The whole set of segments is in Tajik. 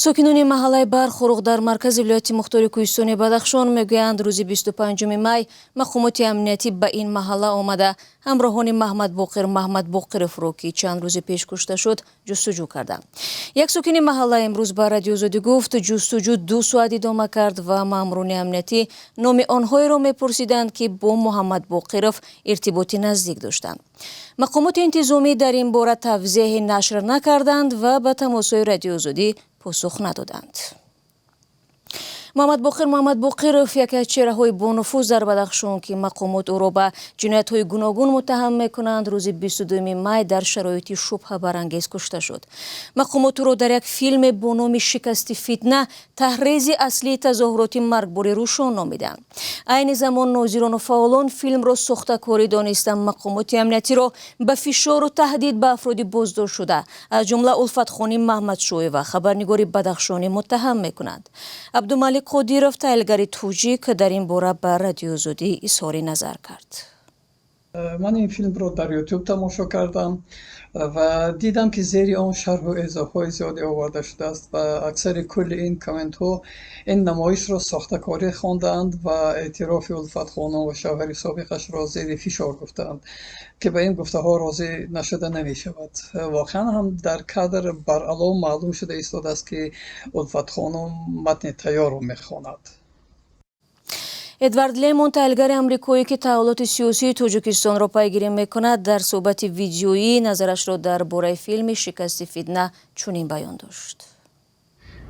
Сокинони маҳаллаи Бархуруғ дар маркази вилояти мухтори кӯҳистони Бадахшон мегӯянд, рӯзи 25 май мақомоти амниятӣ ба ин маҳалла омада, ҳамроҳони Маҳмадбоқир Маҳмадбоқировро, ки чанд рӯзи пеш кушта шуд, ҷустуҷӯ карданд. Як сокини маҳалла имрӯз ба Радиои Озодӣ гуфт, ҷустуҷӯ 2 соат идома кард ва маъмурони амниятӣ номи онҳоеро мепурсиданд, ки бо Муҳаммадбоқиров иртиботи наздик доштанд. Мақомоти интизомӣ дар ин бора тавзеҳе нашр накарданд ва ба тамосҳои Радиои Озодӣ посух надоданд. Муҳаммадбоқир Муҳаммадбоқиров, яке аз чеҳраҳои бонуфуз дар Бадахшон, ки мақомот ӯро ба ҷиноятҳои гуногун муттаҳам мекунанд, рӯзи 22 май дар шароити шубҳабарангез кушта шуд. Мақомот ӯро дар як филме бо номи «Шикасти фитна» таҳрези аслии тазоҳуроти маргбори Рӯшон номиданд. Айни замон нозирону фаъолон филмро сохтакорӣ дониста, мақомоти амниятиро ба фишору таҳдид ба афроди боздоштшуда, аз ҷумла Улфатхоним Маҳмадшоева, хабарнигори бадахшонӣ, муттаҳам мекунанд. Абдумалик Қодиров, таҳлилгари тоҷик, дар ин бора ба Радиои Озодӣ изҳори назар кард. Ман ин филмро дар Ютуб тамошо кардам ва дидам, ки зери он шарҳу эзоҳҳои зиёде оварда шудааст ва аксари кулли ин комментҳо ин намоишро сохтакорӣ хондаанд ва эътирофи Улфатхонум ва шавҳари собиқашро зери фишор гуфтаанд, ки ба ин гуфтаҳо розӣ нашуда намешавад. Воқеан ҳам дар кадр баръало маълум шуда истодааст, ки Улфатхонум матни тайёрро мехонад. Эдвард Лемон, таҳлилгари амрикоӣ, ки таҳаввулоти сиёсии Тоҷикистонро пайгирӣ мекунад, дар суҳбати видеоӣ назарашро дар бораи филми «Шикасти фитна» чунин баён дошт.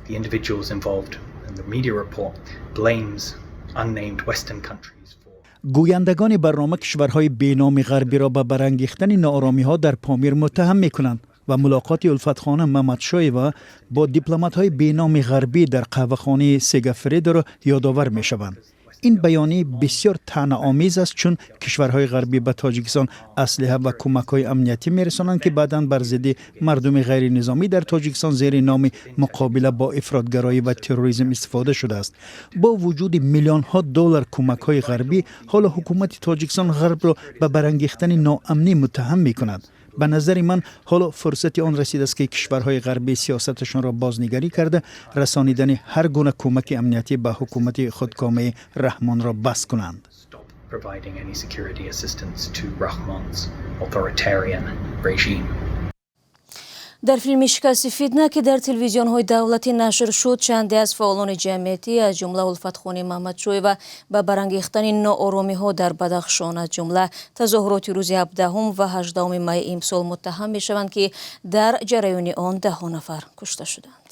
The individuals involved in the media report blames unnamed Western countries for Гӯяндагони барнома кишварҳои беноми ғарбиро ба барангехтани норомиҳо дар Помир муттаҳам мекунанд ва мулоқоти Улфатхонум Мамадшоева бо дипломатҳои беноми ғарбӣ дар қаҳвахонаи Сегафредоро ёдовар мешаванд. Ин баёнӣ бисёр таънаомез аст, чун кишварҳои ғарбӣ ба Тоҷикистон аслиҳа ва кӯмакҳои амниятӣ мерасонанд, ки баъдан бар зидди мардуми ғайринизомӣ дар Тоҷикистон зери номи муқобила бо ифротгароӣ ва терроризм истифода шудааст. Бо вуҷуди миллионҳо доллар кӯмакҳои ғарбӣ, ҳоло ҳукумати Тоҷикистон ғарбро ба барангехтани ноамнӣ муттаҳам мекунад. Ба назари ман, ҳоло фурсати он расидааст, ки кишварҳои ғарбӣ сиёсаташонро бознигарӣ карда, расонидани ҳар гуна кӯмаки амниятӣ ба ҳукумати худкомаи Раҳмонро бас кунанд. Stop providing any security assistance to Rahmon's authoritarian regime. Дар филми «Шикасти фитна», ки дар телевизионҳои давлатӣ нашр шуд, чанде аз фаъолони ҷамъиятӣ, аз ҷумла Улфатхоним Маҳмадшоева, ба барангехтани нооромиҳо дар Бадахшон, аз ҷумла тазоҳуроти рӯзи 17 ва 18 майи имсол муттаҳам мешаванд, ки дар ҷараёни он даҳҳо нафар кушта шуданд.